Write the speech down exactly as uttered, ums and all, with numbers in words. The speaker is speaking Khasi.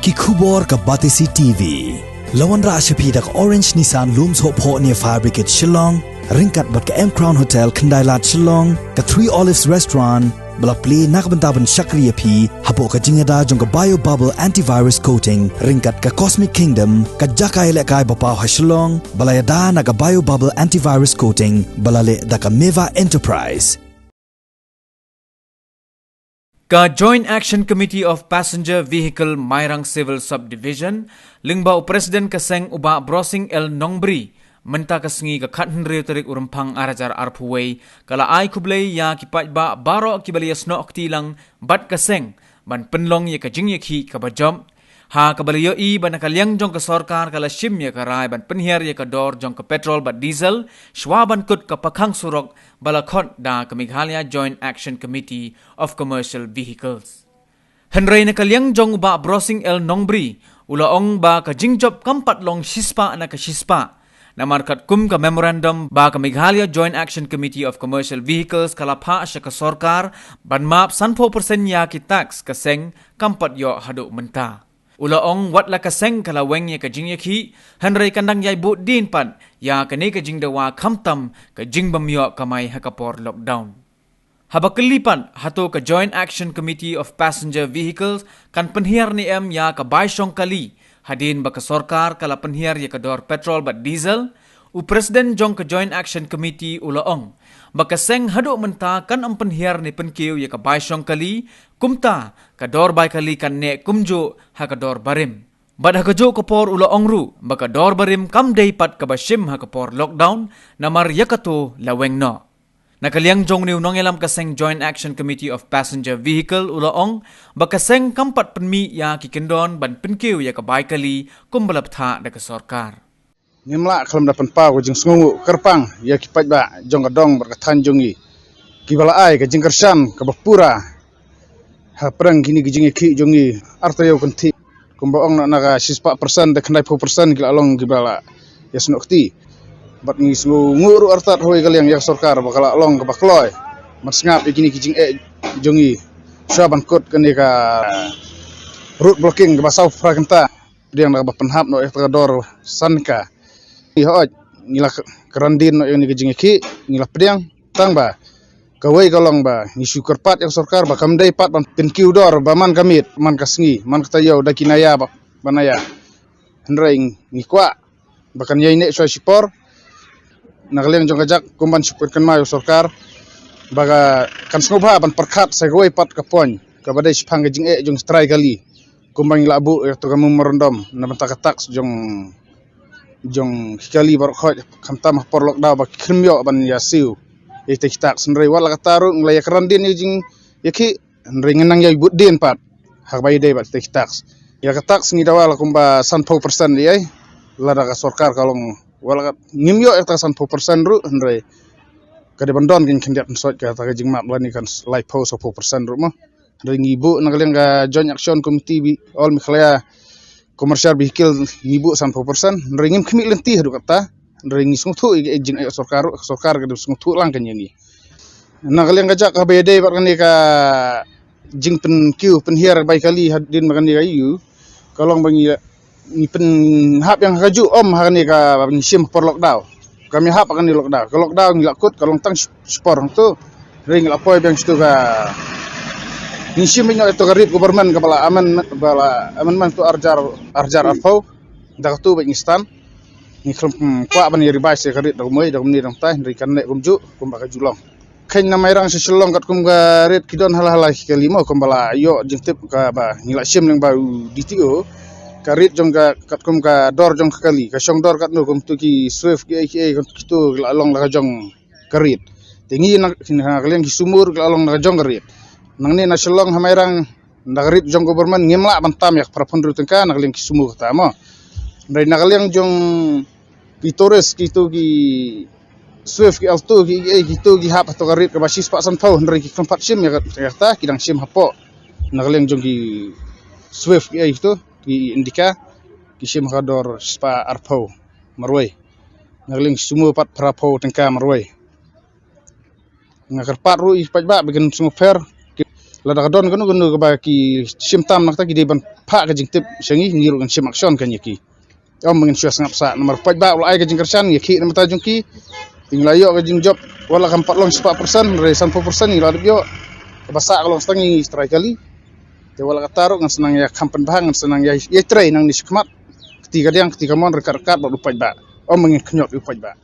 Ki khubor ka Batesi T V. La wanrah sha phi da ka Orange Nissan Lum Sohphoh near Fire Brigade Shillong, ryngkat bad ka M Crown Hotel Khyndailad Shillong, ka Three Olives Restaurant, ba la plie na ka bynta ban shakri ïa phi hapoh ka jingïada jong ka Bio Bubble Antivirus Coating, ryngkat ka Cosmic Kingdom, ka jaka ïalehkai ba paw ha Shillong, ba la ïada na ka Bio Bubble Antivirus Coating, ba la leh da ka Meva Enterprise. Ka Joint Action Committee of Passenger Vehicle Mairang Civil Subdivision, lyngba u President ka seng u Bah Brosing L Nongbri, mynta ka sngi ka khathynriew tarik u Rymphang arhajar arphew wei, ka la ai khublei ïa ki paidbah baroh kiba la ïasnoh kti lang bad ka seng, ban pynlong ïa ka jingïakhih kaba jop, ha kaba la ïohi ba na ka liang jong ka sorkar ka la shim ïa ka rai ban pynhiar ïa ka dor jong ka petrol bad diesel, shwa ban kut ka pakhang surok ba la khot da ka Meghalaya Joint Action Committee of Commercial Vehicles. Hynrei na ka liang jong u Bah Brosing L Nongbri, u la ong ba ka jingjop kam pat long shispah na ka shispah. Namar katkum ka memorandum ba ka Meghalaya Joint Action Committee of Commercial Vehicles ka la phah sha ka sorkar ban map sanphew percent ïa ki tax, ka seng kam pat ïoh haduh mynta. U la ong wat la ka seng ka la weng ïa ka jingïakhih, hynrei kan dang ïai buh dien pat ïa kane ka jingdawa khamtam ka jingbym ïoh kamai ha ka por lockdown. Haba kylli pat hato ka Joint Action Committee of Passenger Vehicles kan pynhiar ne em ïa ka bai shong kali, hadien ba ka sorkar ka la pynhiar ïa ka dor petrol bad diesel, u President jong ka Joint Action Committee u la ong ba ka seng haduh mynta kan ym pynhiar ne pynkiew ïa ka bai shong kali, kumta ka dor bai kali kan neh kumjuh ha ka dor barim. Bad ha kajuh ka por u la ong ruh ba ka dor barim kam dei pat kaba shim ha ka por lockdown, namar ïa kato la weng noh. Na ka liang jong une u nongïalam ka seng Joint Action Committee of Passenger Vehicle u la ong ba ka seng kam pat pynmih ïa ki kyndon ban pynkiew ïa ka bai kali kumba la bthah da ka sorkar. Ngim lah khlem da pynpaw ka jingsngewnguh kyrpang ïa ki paidbah jong ka dong bad ka thaiñ jong ngi, kiba la ai ka jingkyrshan kaba pura hapdeng kine ki jingïakhih jong ngi. Artaïew kynthih, kumba ong na ka shispah persen, da khyndaiphew persen ki la long kiba la ïasnoh kti. Bad ngi sngewnguh ruh artat hawei ka liang ïa ka sorkar ba ka la long kaba kloi ban sngap ïa kine ki jingeh jong ngi, shwa ban kut kane ka road blocking kaba saw phra kynta, pdiang da kaba pynhap noh ïa ka dor san ka. Ngi hooid, ngi la kyrandin noh ïa kane ka jingïakhih, ngi la pdiang, tang ba kawei ka long ba ngi shu kyrpad ïa ka sorkar ba kam dei pat ban pynkiew dor ba man ka miet, man ka sngi, man ka taïew, da ki naya ba, ba naya. Hynrei ngi kwah ba kan ïai neh shwa shipor. Na ka liang jong ka jak, kum ban shu pynkynmaw ïa ka sorkar ba ka kan sngewbha ban pyrkhat sa kawei pat ka point kaba dei shaphang ka jingeh jong ki trai kali, kumba ngi la buh ïa kato ka memorandum na bynta ka tax jong, jong ki kali baroh khoit, khamtam ha por lockdown ba kim ïoh ban ïa siew ïa kita ki tax. Hynrei wat la katta ruh ngi la ïa kyrandin ïa ka jingïakhih, hynrei ngin nang ïai bud dien pat ha kaba ïadei bad kita ki tax. Ïa ka tax ngi dawa la kumba sanphew persen ïa, lada ka sorkar ka long, wat la ka, ngim ïoh ïa ka tax sanphew persen ruh, hynrei ka dei ban don ka jingkhyndiat khynsoit kata ka jingmap lane kan laiphew sawphew persen ruh mo. Hynrei ngi buh na ka liang ka Joint Action Committee All Meghalaya Commercial Vehicle, ngi buh sanphew persen, hynrei ngim khmih lynti haduh katta. Hynrei ngi sngewthuh ïa ka jingeh sorkar ruh, sorkar ka dei sngewthuh lang kan ïa ngi. Na ka liang ka jak kaba ïadei bad kane ka jingpynkiew pynhiar bai kali hadien ba kane ka ïu, ka long ba ngi, ngi pynhap ïa ka juh ym ha kane kaba ngi shim ha por lockdown. Kam ïahap ha kane lockdown. Ka lockdown ngi la kut ka long tang sh-, shipor hangto. Hynrei ngi la poi biang shito ka, ngi shim ïa to ka rit government kaba la amend, ba la amendment to arhajar, arhajar arphew. Da kato ba ngi stand. Ngi khlem kwah ban ïa revise ïa ka rit da kumwei, da kumne dang tai, hynrei kan neh kumjuh kumba ka ju long. Khein na Mairang sha Shillong katkum ka rit ki don hala hala ki kali mo, kumba la ïoh jingtip kaba ngi la shim lyngba u D T O. Ka rit jong ka, katkum ka dor jong ka kali, ka shong dor katno, kum tu ki Swift kiei kiei, kito ki la long la ka jong ka rit. Te ngi na, na ka liang ki sumo ruh ki la long la ka jong ka rit. Nangne na Shillong ha Mairang, na ka rit jong government ngim lah ban tam ïa ka phraphew hynriew tyngka na ka liang ki sumo kata mo. Hynrei na ka liang jong ki tourist, kito ki Swift, ki Alto, ki, eh, kito ki hap ha to ka rit kaba shispah sanphew, hynrei ki khlem pat shim ïa ka, ïa kata, ki dang shim hapoh. Na ka liang jong ki Swift, ki, eh, kito ki Indica, ki shim ha ka dor shispah arphew marwei. Na ka liang ki sumo pat phraphew tyngka marwei. Nga kyrpad ruh ïa ki paidbah ba kin sngewpher. Lada ka don kano kano kaba ki shim tam na kata, ki dei ban phah ka jingtip sha ngi, ngi ruh ngan shim action kein ïa ki. Ym ngin shu sngap sah namar u paidbah u la ai ka jingkyrshan, ngi khih na bynta jong ki. Te ngi la ïoh ka jingjop, wat la kam pat long shispah percent, hynrei sanphew percent ngi la dep ïoh. Kaba sah ka long tang ïa ngi trai kali. Te wat la katta ruh ngan sa nang ïa kham pynbha, ngan sa nang ïa, ïa trei nangne shakhmat. Kti kadiang, kti kamon, ryngkat ryngkat bad u paidbah. Ym ngin khñiot ïa u paidbah.